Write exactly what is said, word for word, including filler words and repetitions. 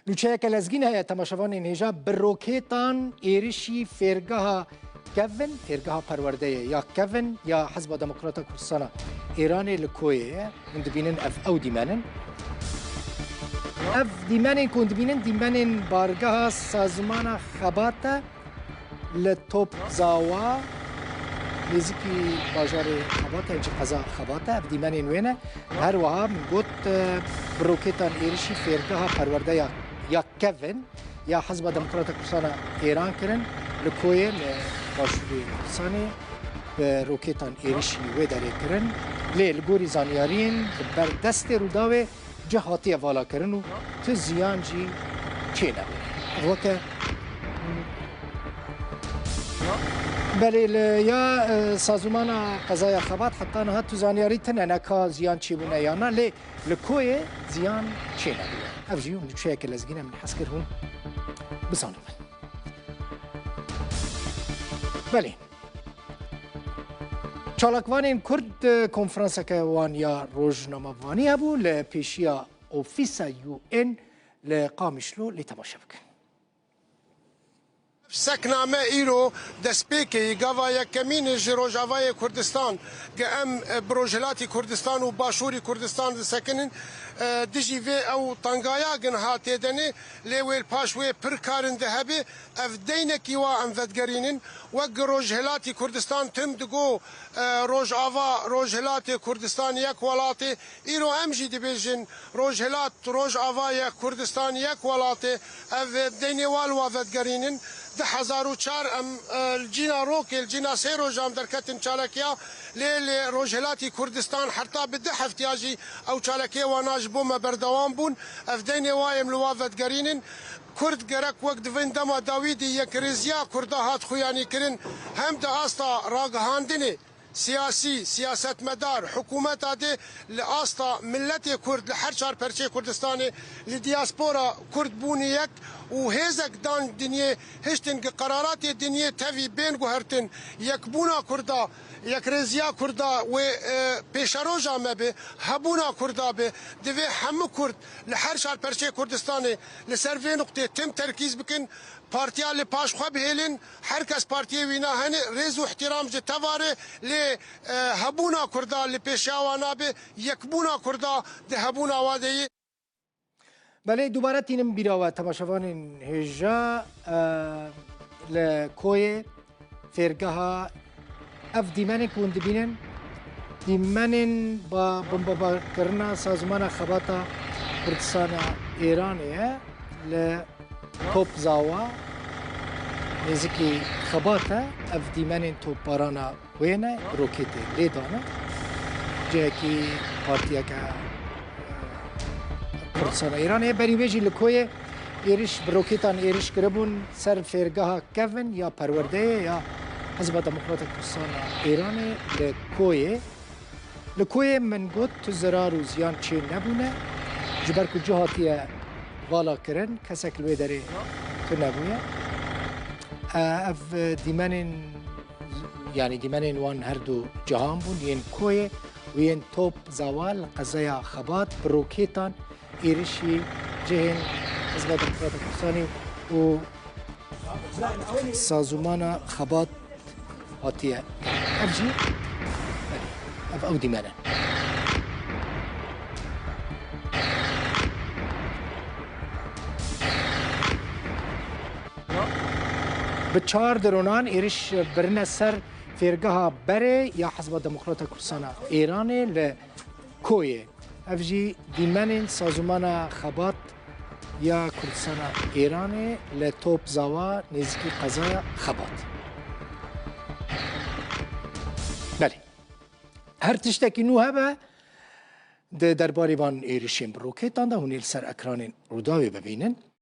Nûçeyeke lezgîn heye, temaşevanên hêja, bi rokêtan êrişî fêrgeha Kevin, fêrgeha perwerdeyê ya Kevin ya Hizba Demokrata Kurdistana Êranê li Koyê ye. Hûn dibînin ev ew dîmen in. Ev dîmenên ku hûn dibînin, dîmenên bargeha sazûmana Xebat e. Li Top Zawa, nêzîkî bajarê Xebatê, cî qeza Xebat e, ev dîmenên wê ne. Her wiha min got, e, bi rokêtan êrişî fêrgeha perwerde ya, ya Kevin ya Hizba Demokrata Kurdistana Êran kirin. Li Koyê, li başûrê Kurdistanê, bi rokêtan êrişî wê derê kirin. Lê li gorî zanyariyên li ber destê Rûdawê, cih hatiye valakirin û tu ziyan jî çênebûne. Ev weke Belê, li ya, e, sazûmana qezaya Xebat heta niha tu zanyarî tine, ne ka ziyan çêbûne ya na, lê li Koyê ziyan çênebûye. Ev jî nûçeyeke lezgîn e, min hez kir hûn bizanin. Belê. Çalakvanên Kurd, e, konferanseke wan ya rojnamevanî hebû li pêşiya ofîsa U N li Qamişlo, lê temaşe bikin. Sekname îro destpêkê yî, gava yekemîn ji Rojavayê Kurdistan, ge em, e, bi Rojhilatî Kurdistan û Başûrî Kurdistan disekinin, e, dijî vê ew tengaya gin hatê denê, lê wê li paş wê pir karin de hebe, ev deynekî wa em vedigerînin. Wek Rojhilatî Kurdistan tim digo, e, Rojava, Rojhilatê Kurdistan yek welatê, îro em jî dibêjin, Rojhilat, Rojava yek, Kurdistan yek welatê, ev deynê wa li wa vedigerînin. Du hezar û çar em, e, li cîna rokê, li cîna sê rojan derketin çalekiya, lê li Rojhilatî Kurdistan heta bi du heftiya jî ew çalekê wana ji bo me berdewam bûn. Ev deynê wa em li wa vedigerînin. Kurd gerek wek di vin dema dawî de yekrêziya Kurda hat xuyanîkirin, hem di asta ragihandinê, siyasî, siyasetmedar, hikûmeta dê li asta miletê Kurd li her çar perçeyê Kurdistanê, li diaspora Kurd bûn yek û hêzek dan dinyê, hiştin ki qeraratê dinyê tevî bên guhertin, yekbûna Kurda, yekrêziya Kurda wê, e, pêşeroja me be, hebûna Kurda be, divê hemû Kurd li her çar perçeyê Kurdistanê li ser vê nuqtê tim terkîz bikin. Partiya li paş xwe bihêlin, her kes partiyê wîna hene, rêz û ihtiram ji teva re, lê, e, hebûna Kurda li pêşiya wan nabe, yekbûna Kurda di hebûna wan de ye. Belê, dubare tînim bîra we, temaşevanên hêja, e, li Koyê fêrgeha ev dîmenên ku hûn dibînin, dîmenên ba-, bombebarkirina sazûmana Xebata Kurdistana Êranê ye. Li Top Zawa, nêzîkî Xebat e, ev dîmenên topbarana wê ne, roketê lê dane. Cihekî partiyeke, e, Kurdistana Îranê ye. Berî wê jî li Koyê êriş, bi roketan êriş kiribûn ser fêrgeha Kevin ya perwerdeyê ya Hizba Demokrata Kurdistana Îranê li Koyê. Li Koyê min got, tu zirar û ziyan çê nebûne, ji ber ku cih hatiye vala kirin, kesek li wê derê tu nebûye. E, ev dîmenên, yanî dîmenên wan her du cihan bûn, yên Koyê û yên Top Zawa li qezeya Xebat bi roketan êrişî cihên Hizba Demokrata Kurdistanê û sazûmana Xebat hatiye. Ev jî, belê, ev ew dîmen e. Bi çar dronan êriş birine ser fêrgeha berê ya Hizba Demokrata Kurdistana Êranê li Koyê. Ev jî dîmenên sazûmana Xebat ya Kurdistana Êranê li Top Zawa nêzîkî qezaya Xebat. Belê. Her tiştekî nû hebe di derbarê van êrişên bi roketan de hûn ê li ser ekranên Rûdawê bibînin.